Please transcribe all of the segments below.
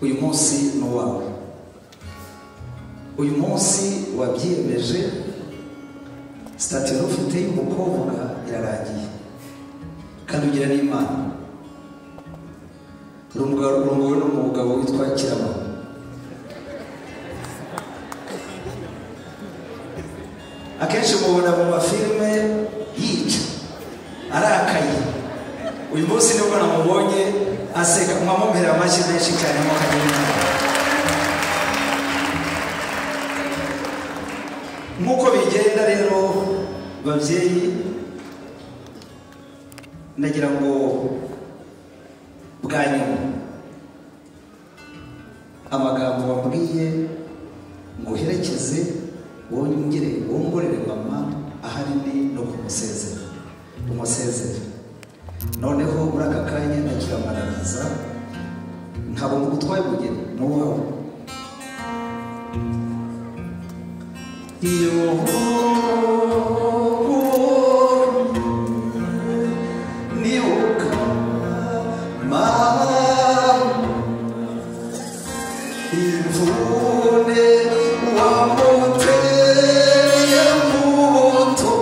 Uyu munsi ni uwawe, uyu munsi wabyiyemeje. Statut wari ufite y'umukobwa irarangiye, kandi ugira n'Imana. Urongowe n'umugabo witwa Kirama. Akenshi mubona mu mafilime yica arakaye, uyu munsi nibwo namubonye aseka. Mwamumpera amashyi menshi cyane mukagira. Nk'uko bigenda rero babyeyi, ndagira ngo bwa nyuma amagambo wambwiye ngo uherekeze wongere wongorere mama ahanini no kumusezera, umusezere. Noneho muri aka kanya nakiramaraza, ntabwo ngutwaye umugeni, ni uwawe. Iyo nibuka mama imvune wamuteye mu buto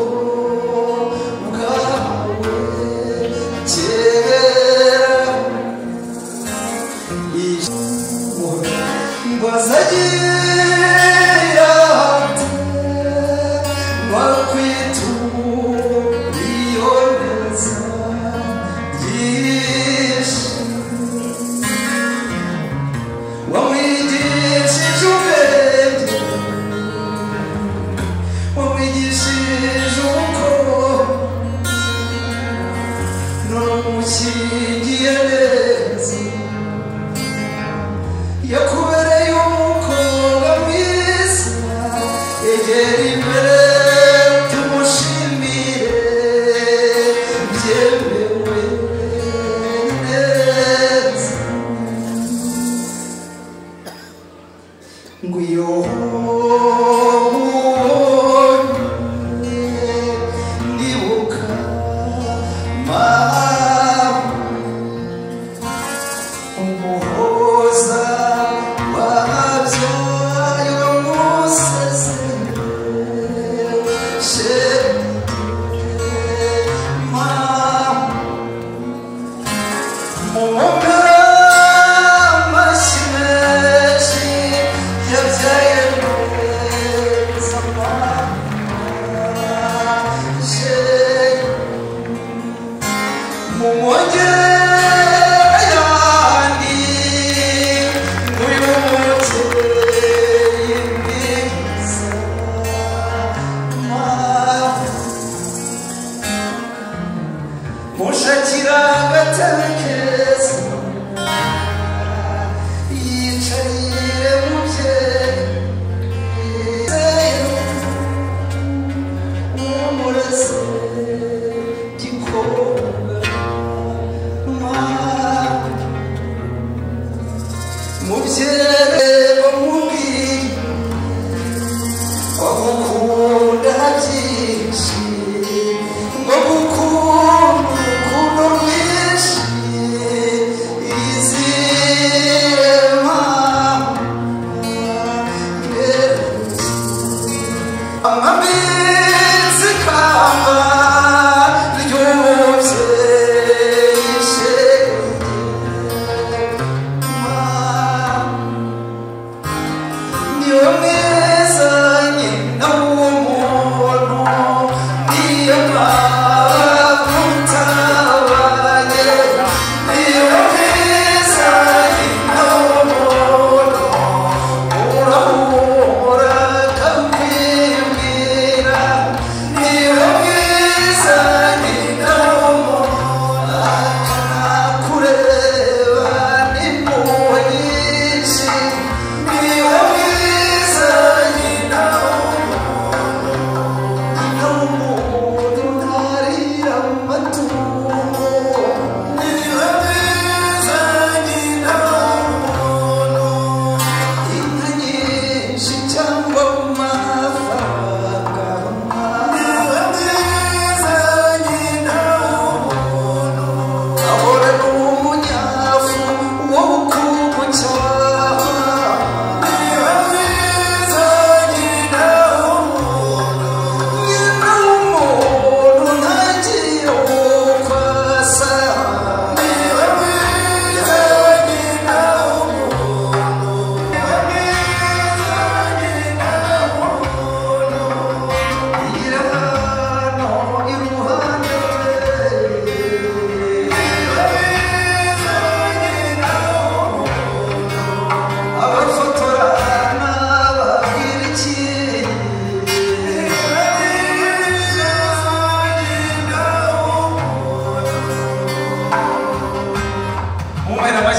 bwawe kera, ngo azagira ate wakwitura neza byinshi wamwigishije ubwenge, wamwigishije uko numukingiye neza, yakubereye umukobwa mwiza. Egera imbere tumushimire byemewe neza. Ngwiyo ndibuka mama umuhoza wabyaye umusezere mama, mumumpera amashyi menshi yabyaye neza mama. Mumwongere ayandi uyu mubyeyi mwiza mama, mushakira agatebe keza yicaye mubyeyi umureze gikobwa mama, mubyeyi bamubwiye bagukunda byinshi, ngo gukunda urukundo rwinshi izire mama. Amambitse ikamba ry'umubyeyi shenge mama,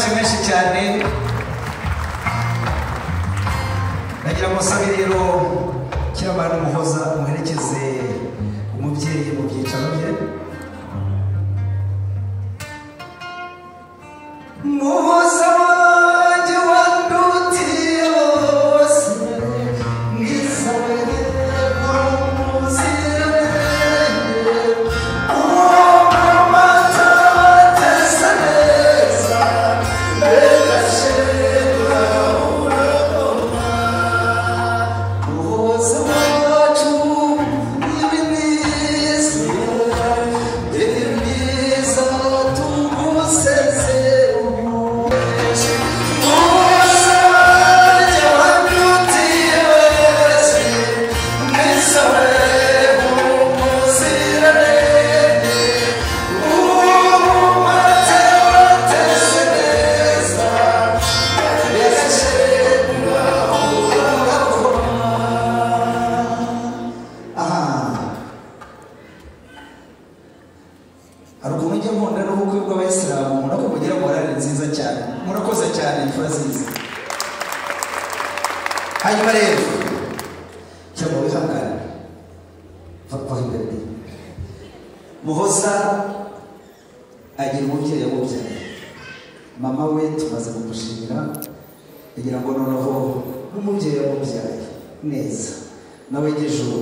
Amashyi menshi cyane. Nagira ngo nsabe rero Kiramana Muhoza muherekeze umubyeyi mu byicaro bye. Muhoza wanjye wandutiye bose, mwiza we umuziranenge, uwo mata atesa neza, mbega shema uragoma. Muhoza wacu uri mwiza, uri mwiza tugusezera. Muhoza wanjye wandutiye bose, mwiza we umuziranenge, uwo mata atesa neza, mbega shema uragoma. Aha hari ukuntu ujya nkunda n'ubukwe bw'abayisilamu, ubona ko bugira morale nziza cyane. Murakoze cyane, imfura nziza. Hanyuma rero cyangwa wihangane, va imbere. Muhoza agira umubyeyi yamubyaye, mama we tumaze kumushimira, kugira ngo noneho n'umubyeyi yamubyaye neza nawe ijuru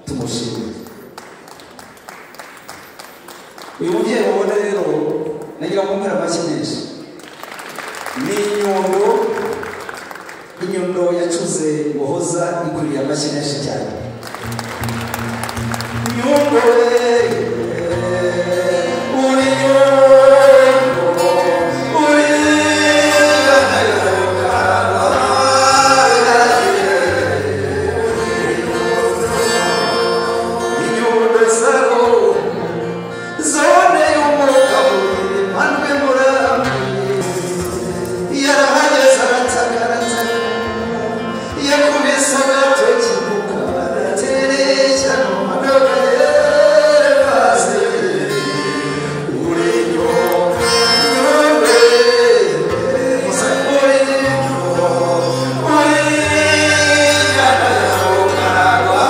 tumushimire. Uyu mubyeyi mubona rero nagira ngo mumpere amashyi menshi. Ni inyundo, inyundo yacuze Muhoza ikwiriye amashyi menshi cyane. Nyundo uri nyundo uri inyundo zako zone y'umugabo manwe murambi, yarahageze arataka, yakubise agatoki ku karateresha mu modoka yerebaze. Uri nyundo uri nyundo uri nyana y'ukaragwa.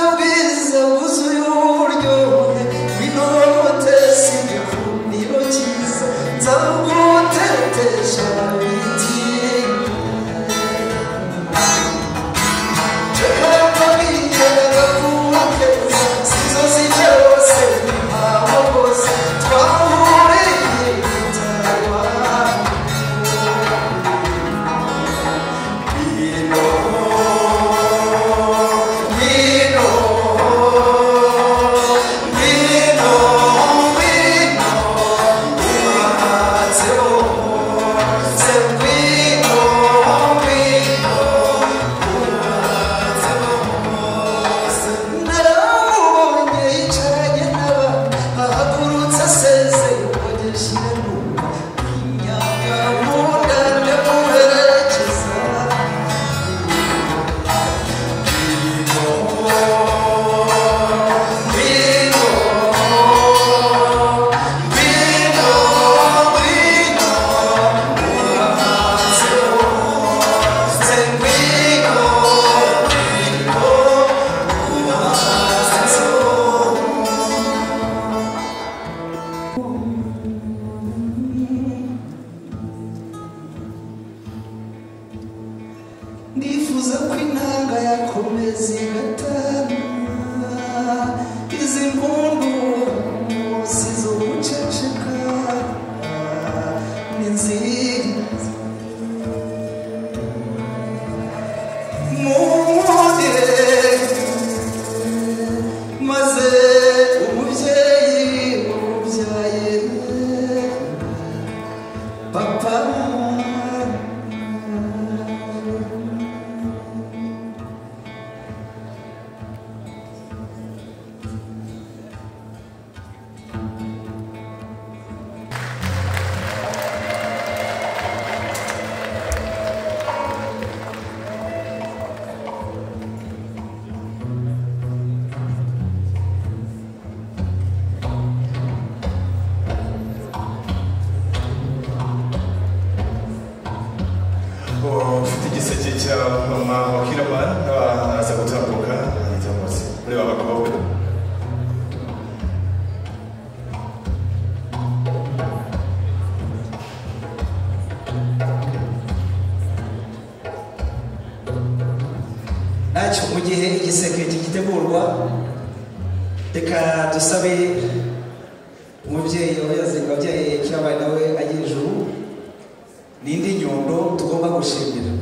Ubwiza bwuzuye uburyohe, bw'inote igikundiro cyiza, nzagutetesha biti. Sinzozi byose ntaho bose twahuriye itarwa. Vino, vino, vino, vino, vino, vino. Naramubonye yicaranye n'abantu, ahagurutse asezeye, ukogesha numva inyagahunda ndamuherekeza. Vino, vino, vino, vino, Ndifuza ko intanga yakomeza igatana, izi mpundu si zo guceceka, ni nziza. Munkundire maze umubyeyi umubyaye papa. Mu gihe igiseke kigitegurwa, reka dusabe umubyeyi wabyaye Kirabaye nawe agiye ijuru. Ni indi nyundo tugomba gushimira.